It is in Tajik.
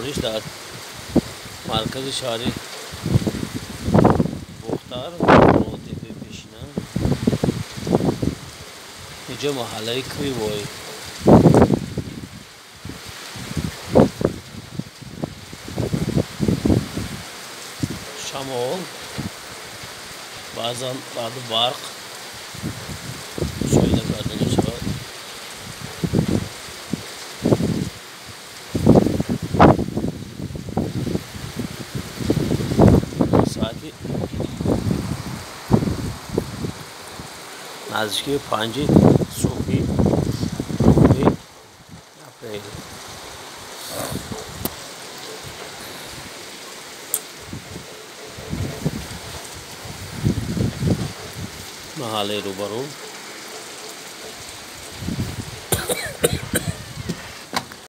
Бориш дар маркази шаҳри Бохтар, Қурғонтеппаи пешина. Инҷо маҳаллаи Кривой. Шамол, баъзан раъду барқ мушоҳида карда мешавад. Соати наздики 5 субҳи 9 апрел. Маҳаллаи рӯбарӯ.